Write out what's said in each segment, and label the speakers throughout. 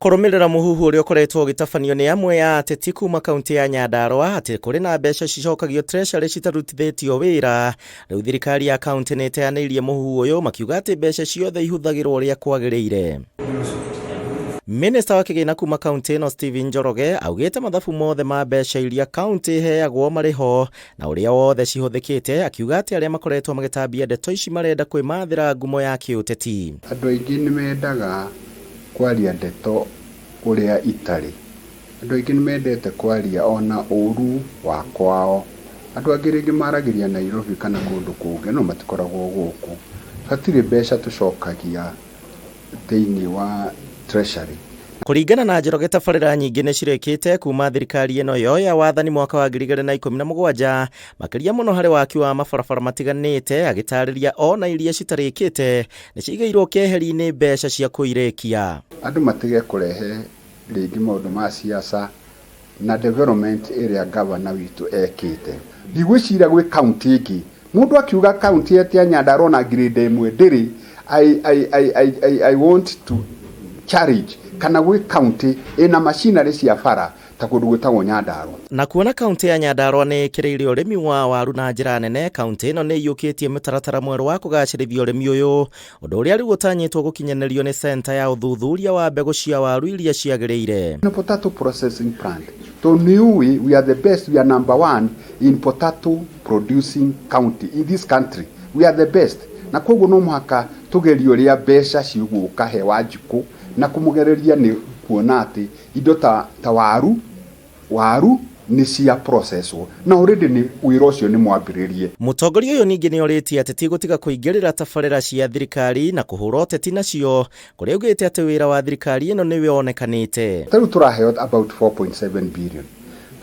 Speaker 1: Kũrũmĩrĩra mũhuhu ũrĩa ũkoretwo ũgĩtabanio nĩ amwe a ateti kuma kaunti ya Nyandarua atĩ kũrĩ na mbeca cicokagio treasury citarutithĩtio wĩra, rĩu thirikari ya kaunti nĩ ĩteanĩirie mũhuhu ũyũ makiuga atĩ mbeca ciothe ihũthagĩrwo ũrĩa kwagĩrĩire. Minista wa kĩgĩna kuma kaunti ĩno Stephen Njoroge augĩte mathabu mothe ma mbeca iria kaunti ĩheagwo marĩ ho na ũrĩa wothe cihũthĩkĩte, akiuga atĩ arĩa makoretwo magĩtambia ndeto ici marenda kwĩmathĩra ngumo ya kĩũteti.
Speaker 2: Andũ aingĩ nĩ mendaga kwaria ndeto ũrĩa itarĩ. Andũ aingĩ nĩ mendete kwaria ona ũru wa kwao. Andũ angĩ rĩngĩ maragĩria Nairobi kana kũndũ kũngĩ no matikoragwo gũkũ. Hatirĩ mbeca tũcokagia thĩinĩ wa treasury.
Speaker 1: Kũringana na Njoroge, tabarĩra nyingĩ nĩ cirĩkĩte kuma thirikari ĩno yoya wathani mwaka wa 2017, makĩria mũno harĩ waki wa mabarabara matiganĩte, agĩtarĩria ona iria citarĩkĩte nĩ cigĩirwo keheri-inĩ mbeca cia kũirĩkia.
Speaker 2: Andũ matige kũrehe rĩngĩ maũndũ ma siasa na development ĩrĩa gavana witũ ekĩte. Ndigwĩciria gwĩ kaunti ĩngĩ mũndũ akiuga kaunti eti ya Nyandarua na grade ĩmwe ndĩrĩ. I want to challenge kana gwĩ kaunti ĩna machinery cia bara ta kũndũ gwĩtagwo Nyandarua.
Speaker 1: Na kuona kaunti ya Nyandarua nĩ ĩkĩrĩire ũrĩmi wa waru na njĩra nene, kaunti ĩno nĩ ĩiyũkĩtie mũtaratara mwerũ wa kũgacĩrithia ũrĩmi ũyũ, ũndũ ũrĩa rĩu ũtanyĩtwo gũkinyanĩrio nĩ centa ya ũthuthuria wa mbegũ cia waru iria ciagĩrĩire.
Speaker 2: Na potato processing plant, tondũ nĩ ũĩ we are the best, we are number one in potato producing county in this country, we are the best, na koguo no mũhaka tũgerie ũrĩa mbeca cigũka he Wanjikũ na kũmũgereria nĩ kuona atĩ indo ta waru nĩ cia processwo na already nĩ wĩra ũcio nĩ mwambĩrĩrie.
Speaker 1: Mũtongoria ũyũ ningĩ nĩ orĩtie ateti gũtiga kũingĩrĩra tabarĩra cia thirikari na kũhũra ũteti nacio, kũrĩa augĩte atĩ wĩra wa thirikari ĩno nĩ wonekanĩte.
Speaker 2: Ta rĩu tũraheo about 4.7 billion,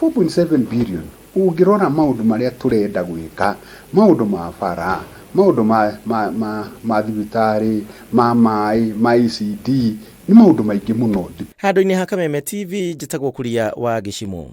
Speaker 2: 4.7 billion, ũngĩrora maũndũ marĩa tũrenda gwĩka, maũndũ ma bara, maũndũ ma thibitarĩ, ma maĩ, ma ECD, nĩ maũndũ maingĩ mũno.
Speaker 1: Handũ-inĩ ha Kameme TV, njĩtagwo Kuria wa Gĩcimũ.